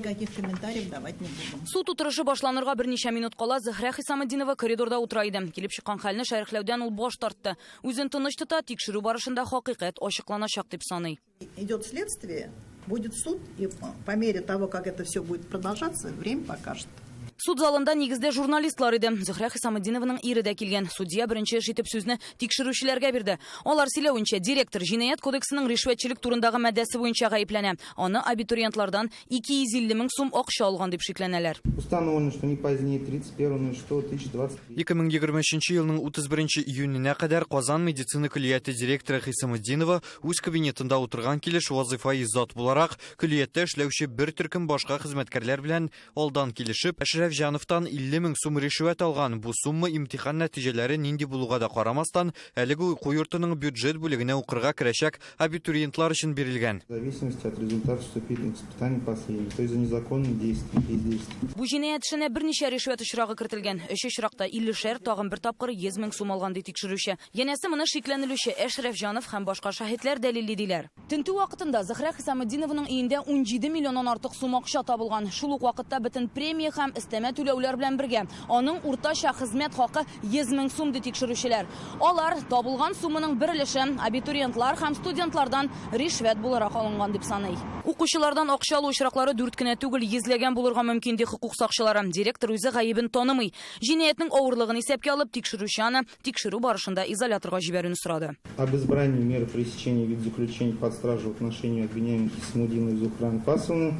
никаких комментариев давать не буду. Суд утырышы башланырга берничә минут кала Зөһрә Хисаметдинова коридорда утыра иде. Килеп чыккан хәлне шәрехләүдән ул баш тартты. Үзен тыныч тота, тикшерү барышында хакыйкать ачыкланачак дип саный. Идет следствие, будет суд, и по мере того, как это все будет продолжаться, время покажет. Суд залында нигездә журналистлар иде. Зөһрә Хисаметдинованың ире дә килгән. Судья беренче эш итеп сүзне тикшерүчеләргә бирде. Алар сөйләвенчә, директор җинаять кодексының ришвәтчелек турындагы маддәсе буенча гаепләнә. Аны абитуриентлардан 250 мең сум акча алган дип шикләнәләр. Установлено, что не позднее 31.06.2023 2023 елның 31 июненә кадәр Казан медицина көллияте директоры Хисаметдинова үз кабинетында утырган килеш вазыйфаи зат буларак көллияттә эшләүче бер төркем башка хезмәткәрләр белән алдан килешеп, Әшрәфҗановтан 50 мең сум ришвәт алган. Бу сумма имтихан нәтиҗәләре нинди булуга да карамастан, әлеге уку йортының бюджет бүлегенә укырга керәчәк абитуриентлар өчен бирелгән. В зависимости от результатов вступительных испытаний последних, то есть за незаконные действия, бездействие. Бу җинаять эшенә берничә ришвәт очрагы кертелгән. Өч очракта 50шәр, тагын бер тапкыр 100 мең сум алган, ди тикшерүче. Янәсе моны шикләнелүче Әшрәфҗанов һәм башка шаһитләр дәлилли диләр. Тентү вакытында Зөһрә Хисаметдинованың өендә 17 миллионнан артык сум акча табылган. Шул ук вакытта бөтен премия һәм өстәмә түләүләр белән бергә аның уртача хезмәт хакы 100 мең сум ди тикшерүчеләр. Алар табылган сумманың бер өлеше абитуриентлар һәм студентлардан ришвәт буларак алынган дип саный. Укучылардан акча алу очраклары дүрт кенә түгел, йөзләгән булырга мөмкин ди хокук сакчылары. Директор үзе гаебен танымый. Җинаятьнең авырлыгын исәпкә алып, тикшерүче аны тикшерү барышында изоляторга җибәрүне сорады. Об избрании меры пресечения в виде заключения под стражу в отношении обвиняемой Хисамутдиновой Зухры Анфасовны,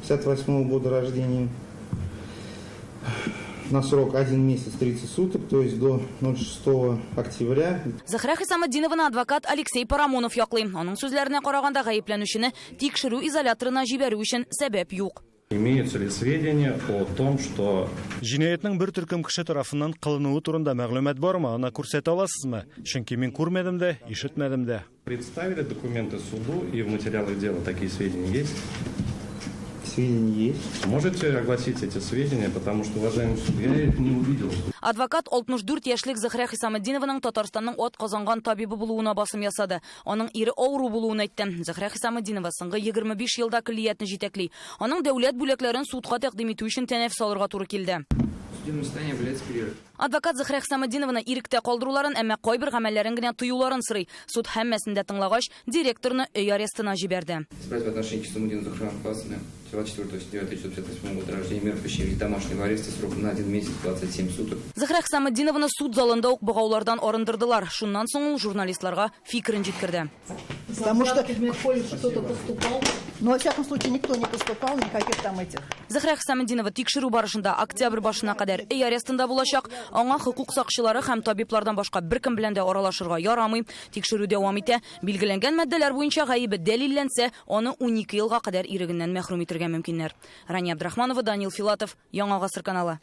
58 года рождения, на срок 1 месяц 30 суток, то есть до 06 октября. Зөһрә Хисаметдинованы адвокат Алексей Парамонов яклый. Аның сүзләренә караганда, гаепләнүчене тикшерү изоляторына җибәрү өчен сәбәп юк. Имеются ли сведения о том, что Җинаятьнең бер төркем кеше тарафыннан кылынуы турында мәгълүмат бармы? Аны күрсәтә аласызмы? Чөнки мин күрмәдем дә, ишетмәдем дә. Представили документы суду и в материалах дела такие сведения есть? Сведения есть. Можете огласить эти сведения, потому что, уважаемый суд, я их не увидел. Адвокат 64 яшьлек Зөһрә Хисаметдинованың Татарстанның атказанган табибы булуына басым ясады. Аның ире авыру булуын әйтте. Зөһрә Хисаметдинова соңгы 25 елда көллиятне җитәкли. Аның дәүләт бүләкләрен судка тәкъдим итү өчен тәнәфес алырга туры килде. Судебное заседание является перерыв. Адвокат Зөһрә Хисаметдинованы иректә калдыруларын, әмма кайбер гамәлләрен генә тыюларын сорый. Суд һәммәсен дә тыңлагач, директорны өй арестына җибәрде. Избрать в отношении Хисамутдиновой Зухры Анфасовны 24 сентября 1958 года рождения меру пресечения в виде домашнего ареста сроком на 1 месяц 27 суток. Зөһрә Хисаметдинованы суд залында ук богаулардан арындырдылар. Шуннан соң ул журналистларга фикерен җиткерде. Потому что, кто-то поступал. Ну, во всяком случае, никто не поступал, никаких там этих. Зөһрә Хисаметдинова тикшерү барышында октябрь башына кадәр өй арестында булачак. Аңа хокук сакчылары һәм табиблардан башка беркем белән дә аралашырга ярамый. Тикшерү дәвам итә. Билгеләнгән маддәләр буенча гаебе дәлилләнсә, аны 12 елга кадәр ирегеннән мәхрүм итәргә мөмкиннәр. Рания Абдрахманова, Данил Филатов, Яңа Гасыр каналы.